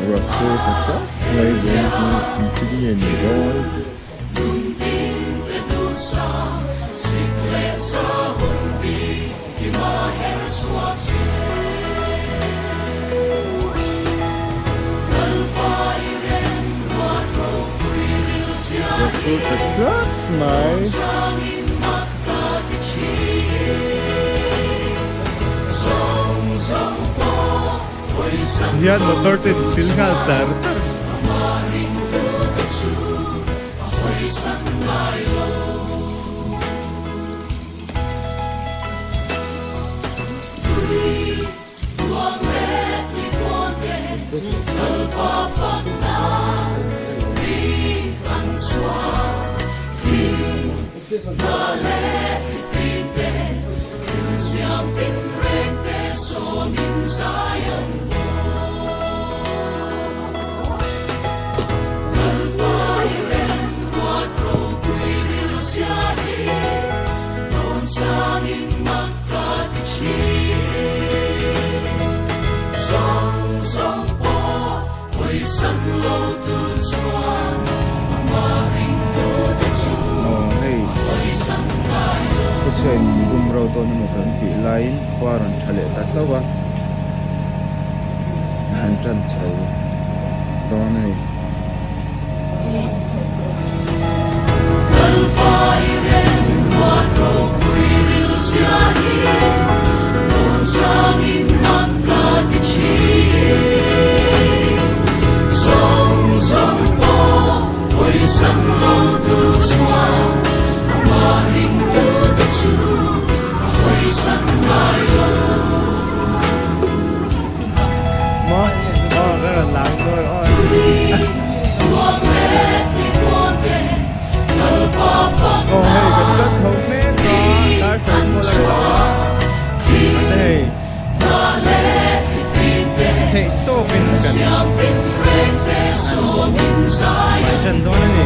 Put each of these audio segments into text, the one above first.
Ruah sur ta tlat mai veng hi engtin nge ni dawn? Ruah sur ta tlat mai. Hian motor te sil nghal char char. Aw hei khawchhiain min bum rau dawn emaw kan tih laiin khua a rawn tha leh ta hlauh a, a han tan chho dawn a ni. Maw aw ka rawn lang dawn aw. Aw hei kan cut chho mek a dar sawi pawh la ri lo a mahse hei theih tawkin kan hmai tan dawn a ni.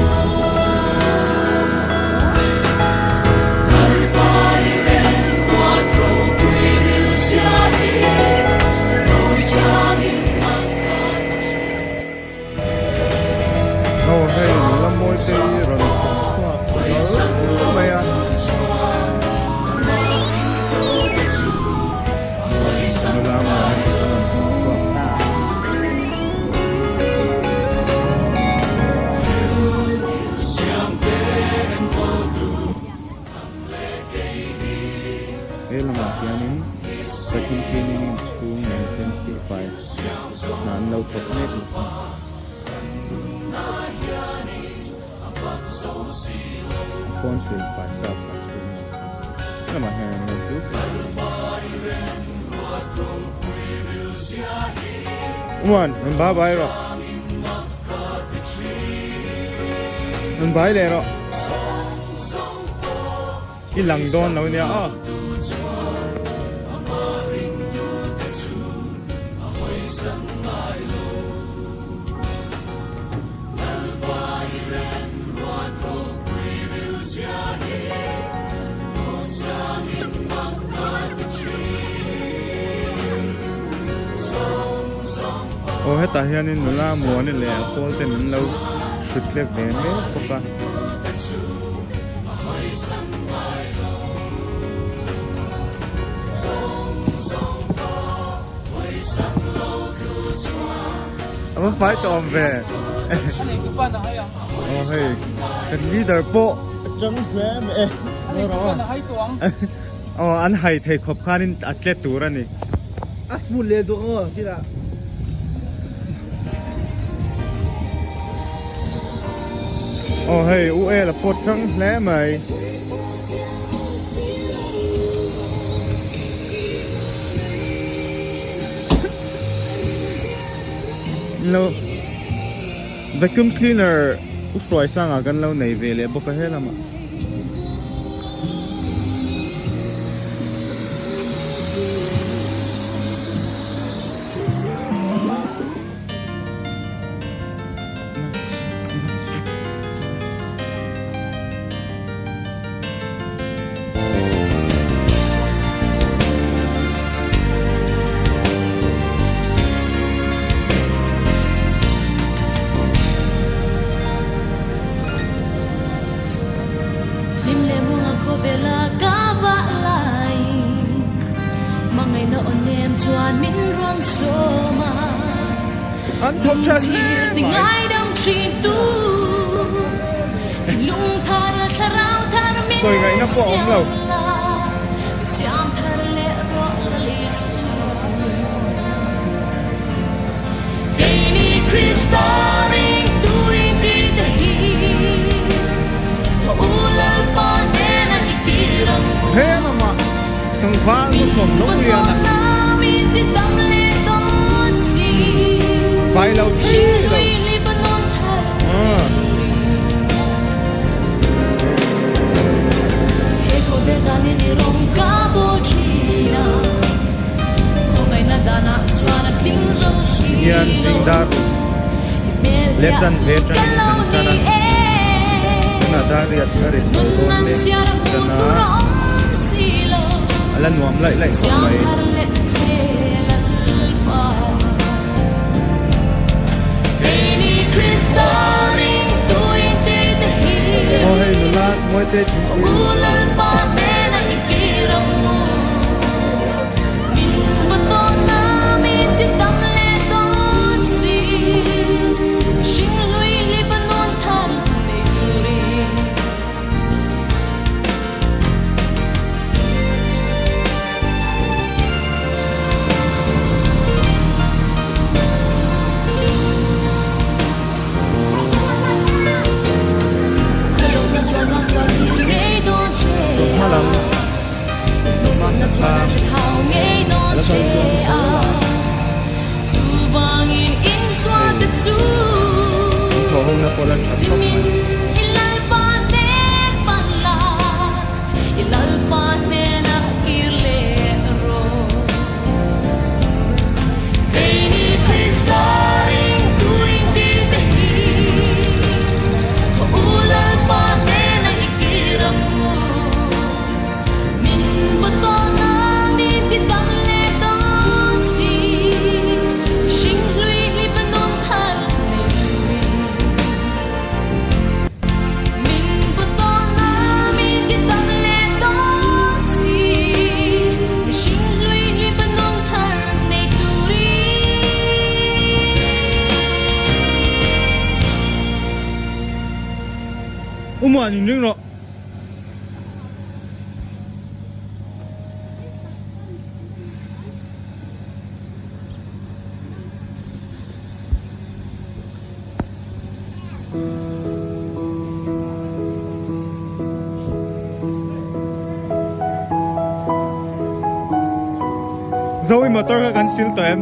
Aw hei nula mawi te hi rawn thawk chhuak hlawl mai a. Nula mawi te hi rawn thawk chhuak ta. He lamah hianin second cleaning in chhung lam ten tihfai hna an lo thawk mek a. A pawn sil fai sa kha chhung lam kha lamah hian an lo zut fai a. Uman rawn bye bye rawh. Rawn bai leh rawh. I lang dawn lo nia aw. Aw hetah hianin nula muani leh a pawl ten an lo hrut hlek ve mek bawk a. A va fai tawh awm ve. Aw hei kan leader pawh a tang hle mai e. Aw an hai thei khawp khanin a tle tur a ni. A smooth leh duh aw tila. Aw hei u el a pawt tang hle mai. Lo vacuum cleaner u hruai sangah kan lo nei ve leh bawk a he lamah. An thawk tha hle mai. Sawi ngaihna pawh a awm lo. He lamah tlangval nukhawm lo rian a vai lo thei lo. Hian zingdar leh chanve atangin kan tan a, tunah dar riat a ri chho dawn mek tan a, a la nuam laih laih khawp mai. Aw hei nula Mawite thingpui Tawhma lam tawhma tlang la kal chuan tho la hei an thawh ho na pawh la tha khawp mai. Umuan in ring rawh. Zoe motor kha kan sil tawh em?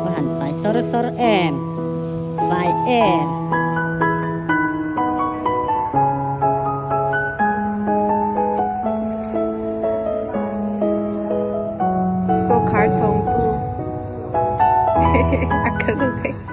Va han fai sawr sawr em, fai em. Saw khar chhawngtu a kal daih.